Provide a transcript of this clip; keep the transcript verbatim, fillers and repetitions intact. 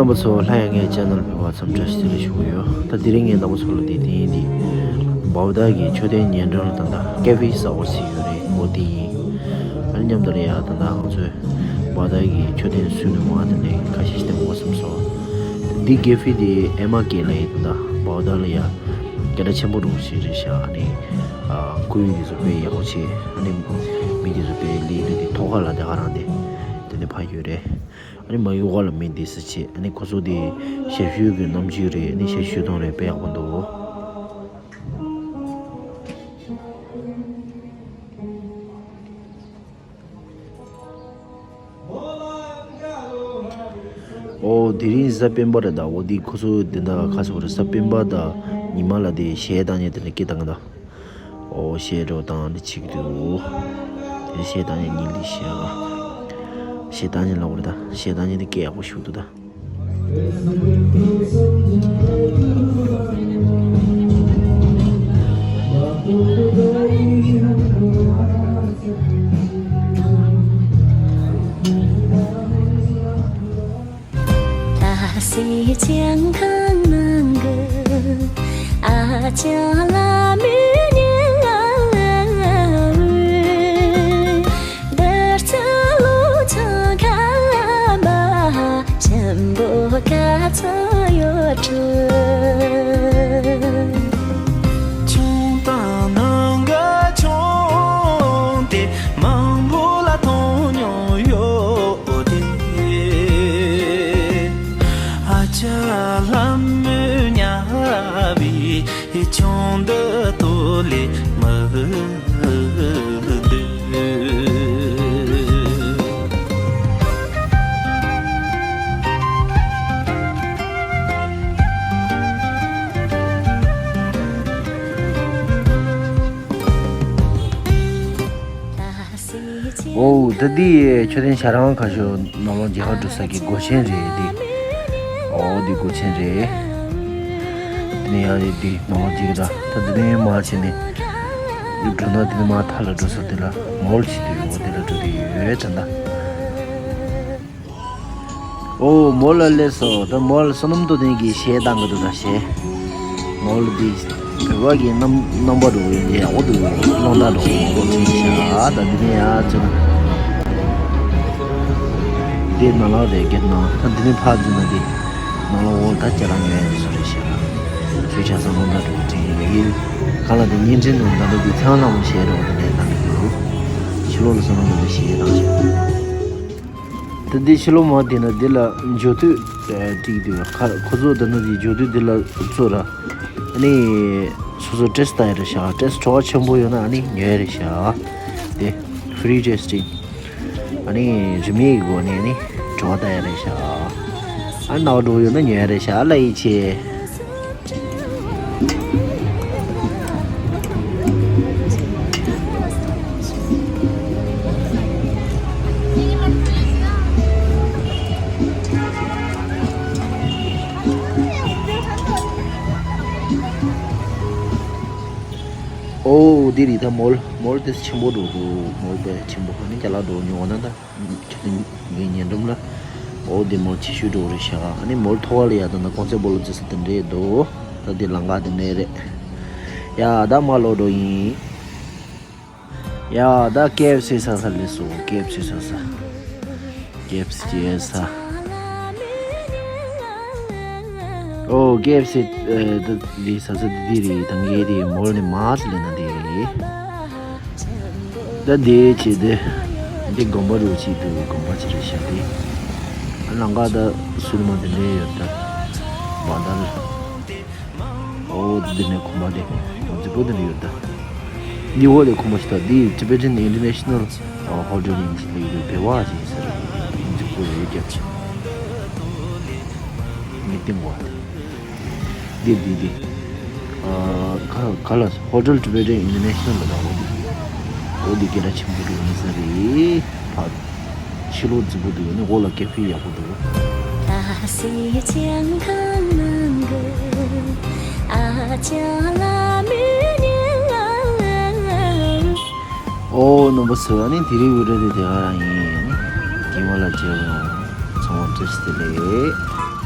རྣམ་པ་ཚོ་སླར་ཡང་ངའི་ཆེ་ནལ་ཕེབས་པར་འཚམས་འདྲི་བཀྲ་ཤིས་བདེ་ལེགས་ཞུ་གི་ཡོད། ད་དེ་རིང་ངས་རྣམ་པ་ཚོ་ལ་དེ་དེ་ཡིན་དེ། བའོ་ཏཱ་གི་མཆོད་རྟེན་ཉེ་འགྲམ་ལ་ད་ལྟ་ཀེ་ཧྥེ་ཟ་བར་ཕྱིན་ཡོད་རེད། འོ་དེ་ཡིན། ཨ་ནི་མཉམ་དུ་ལ་ཡ་ད་ལྟ་ང་ཚོས་བའོ་ཏཱ་གི་མཆོད་རྟེན་སུས་ནས་མ་དེ་འདྲའི་ཁ་ཤས་ཤིག་བསྟན་དགོས་བསམ་སོང་། འདི་ཀེ་ཧྥེ་དེ་ཨེ་མ་ཀེ་ལ་ཡི་ད་ལྟ་བའོ་ཏཱ་ལ་ཡ་སྐད་གྲགས་ཆེན་པོ་འདྲ་བོ་ཞིག་རེད་ཤག་ཨ་ནི་ཨ་ཁོར་ཡུག་དེ་ཚོ་དཔེ་ཡག་པོ་བྱས། ཨ་ནི་མི་དེ་ཚོ་དཔེ་ལི་ལི་དེ་ཐོག་ཁ་ལ་དེ་ག་རང་དེ་དེ་ནས་ཕ་ཡོད་རེད། ཨ་ནི་མ་གཡུག་ག་ལ་མི་འདི་སི་བྱེད། ཨ་ནི་ཁོ་ཚོ་དེ་ཞབས་ཞུ་གི་རྣམ་འགྱུར་རེད། ཨ་ནི་ཞབས་ཞུ་སྟངས་རེད། དཔེ་ཡག་པོ་འདུག། ཨོ་དེ་རིང་གཟའ་སྤེན་པ་རེད་ད། འོ་འདི་ཁོ་ཚོ་དེ་འདྲ་ཁ་སོ་རེད། གཟའ་སྤེན་པ་དང་ཉི་མ་ལ་དེ་གཞས་བཏང་ཉན་དེ་འདྲ་སྐད་བཏང་གི་ད། ཨོ་གཞས་འདྲ་བོ་བཏང་འདི་བྱེད་ཀྱི་འདུག། དེ་གཞས་བཏང་ཉན་ཉིན་འདི་གཞས་ག་གཞས་བཏང་ཉན་ལ་འོ་རེད་ད། གཞས་བཏང་ཉན་དེ་སྐད་ཡག་པོ་ཞུ་འདུག་ད། ད་སེ་བྱང་ཁང་ནང་གི་ཨ་ཅག་ལ་མི་ཉལ་བའི་འདིར་ཚ་ལོ་ཚ་ཁ་བ་ཆེན་པོ་ག་ཚོད་ཡོད་དྲི། ཆུང་དང་ནང་ག་ཆུང་དེ་མང་པོ་ལ་མཐོང་མྱོང་ཡོད་དེ། ཨ་ཅག་ལ་མི་ཉལ་བའི་ཆུང་འདི་ཏོ་ལེ་མི་འདུག། ཨོ་ད་འདི་མཆོད་རྟེན་ཞལ་རང་ཁ་ཤོ་ནང་ལོགས་མཇལ་ཁ་འགྲོ་ས་གི་སྒོ་ཆེན་རེད་འདི། ཨོ་འདི་སྒོ་ཆེན་རེད། འདི་ནས་ཡར་རེད་འདི་ནང་ལོགས་འཇིག་ར། ད་འདི་ནས་མར་ཕྱིན་ནས་འདི་འགྲོ་ན་འདི་ནས་མར་མཐའ་ལ་འགྲོ་ས་འདི་ལ་མོལ་ཞིག་འདུག། ཨོ་འདི་ལ་འགྲོ་འདི་ཡོད་ད་ད། ཨོ་མོལ་ལ་སླེབས་སོང་། ད་མོལ་བསོད་ནམས་རྡོ་རྗེ་གི་གཞས་བཏང་གི་འདུག་ད་གཞས། མོལ་འདི་བོད་པ་གི་རྣམ་རྣམ་པ་འདྲ་བོ་ཡོད་ཡག་པོ་འདུག། རླུང་རྟ་འདྲ་བོ་མང་པོ་ཐོན་ཤག། ད་འདི་ནས་ཡར་ཙམ་འདི་ནང་ལོགས་རེད་སྐད་ནང་། ད་འདི་ནས་ཕར་འཛུལ་ན་འདི་ནང་ལོགས་འོ་ད་ཅ་ལག་ཉོ་ཡ་འདི་ཚོ་རེད་ཤག། ཁྱོད་ཆ་ཚང་རླུང་རྟ་འདྲ་བོ་དྲན་ཡིན། གང་ལ་འདི་བརྙན་འཕྲིན་ནང་ད་ལོ་འདི་ཚང་ལ་མོ་གཞས་འདྲ་བོ་འདི་འདྲ་བཏང་གི་འདུག། ཕྱི་ལོགས་ལ་བསོད་ནམས་རྡོ་རྗེ་གཞས་བཏང་ཤག། ད་འདི་ཕྱི་ལོགས་མར་བལྟས་ན་འདི་ལ་འགྲོ་དུས་བྲིས་འདུག། ཁ་ཁོ་ཚོ་ད་ནི་འདི་འགྲོ་དུས་འདི་ལ་ཚུར་ར། ཨ་ནི་སོ་སོ་ཊེ་སི་ལྟ་ཡ་རེད་ཤག། ཊེ་སི་བྲོ་བ་ཆེན་པོ་ཡོད་ན་ཨ་ནི་ཉོ་ཡ་རེད་ཤག། དེ་ཧྥི་རི་ཊེ་སི་ཊིང་། ཨ་ནི་རིན་མེད་ཀྱི་སྒོ་ནས་ཨ་ནི་བྲོ་བ་ལྟ་ཡ་རེད་ཤག། ཨ་ནི་རྣ་བ་འགྲོ་ཡོད་ན་ཉོ་ཡ་རེད་ཤག། ལ་ཡིད་ཆེས། ཨོ་འདི་རེད་ད། མོལ་མོལ་དེ་ཆེན་པོ་འགྲོ་འདུག། མོལ་དཔེ་ཆེན་པོ། ཨ་ནི་ཅ་ལག་འགྲོ་ཉོ་བ་ན་ད། ཁྱོད་ངའི་ཉེ་འགྲམ་ལ། ཨོ་འདི་མོ་ཆེ་ཤོས་འགྲོ་རེད་ཤག། ཨ་ནི་མོ་ཐོག་ལ་ཡ་ད་ན་ཀོང་ཚེ་སྤོ་ལོ་རྩེ་ས་དེ་འདྲས་འདུག། ད་འདི་ལམ་ཁ་དེ་འདྲས་རེད། ཡ་ད་མ་ལོག་འགྲོ་ཡིན། ཡ་ད་ཀེ་ཨེཕ་སི་ཟ་ས་སླེབས་སོང་། ཀེ་ཨེཕ་སི་ཟ་ས། ཀེ་ཨེཕ་སི་ཟ་ས། ཨོ་ཀེ་ཨེཕ་སི་ཨ་ད་འདི་ཟ་ས་འདི་འདི་རེད། ད་ངའི་དེ་མོལ་ནས་མར་སླེབས་ན་འདི་རེད། ད་འདི་བྱས་ཏེ། འདི་དགོན་པ་རུ་ཅིག་འདུག། དགོན་པ་ཅིག་རེད་ཤག་དེ། ཨ་ལམ་ཁ་ད་སུ་ལ་མ་དེ་འདྲས་ཡོད་ད། མ་ད་ལ། ཨོ་འདི་ནས་གོམ་པ་དེ་མཛེས་པོ་དེ་འདྲས་ཡོད་ད། འདི་འོག་ལས་གོམ་པ་ཞིག་ད། འདི་Tibetan International Hotel ཡིན་ཞིག་ལ་ཡོད་པའི་བ་ཞིག་ཡིན་ས་རེད། མཛེས་པོ་རེད་རྒྱབ་ཆེ། མི་སྟེང་བ་དེ། འདི་འདི་འདི། ཨ་ག་ག་ལ་Hotel Tibetan International ལ་ད། འོ་འདི་འོ་འདི་སྐད་གྲགས་ཆེན་པོ་རེད་ཡིན་ས་རེད། ཕ་ཕྱི་ལོགས་རྫིག་པོ་འདུག། ཨ་ནི་འོག་ལ་ཀེ་ཧྥེ་ཡག་པོ་འདུག། ད་སེ་ཅང་ཁང་ནང་གི་ཨ་ཅག་ལ་མི་ཉལ། ཨོ་རྣམ་པ་ཚོ། ཨ་ནི་དེ་རིང་བི་ཌི་ཡོ་དེ་དེ་ག་རང་ཡིན། ཨ་ནི་རྒན་པ་ལ་མཇལ་བ་ཡོང་ཚང་མ་བཀྲ་ཤིས་བདེ་ལེགས།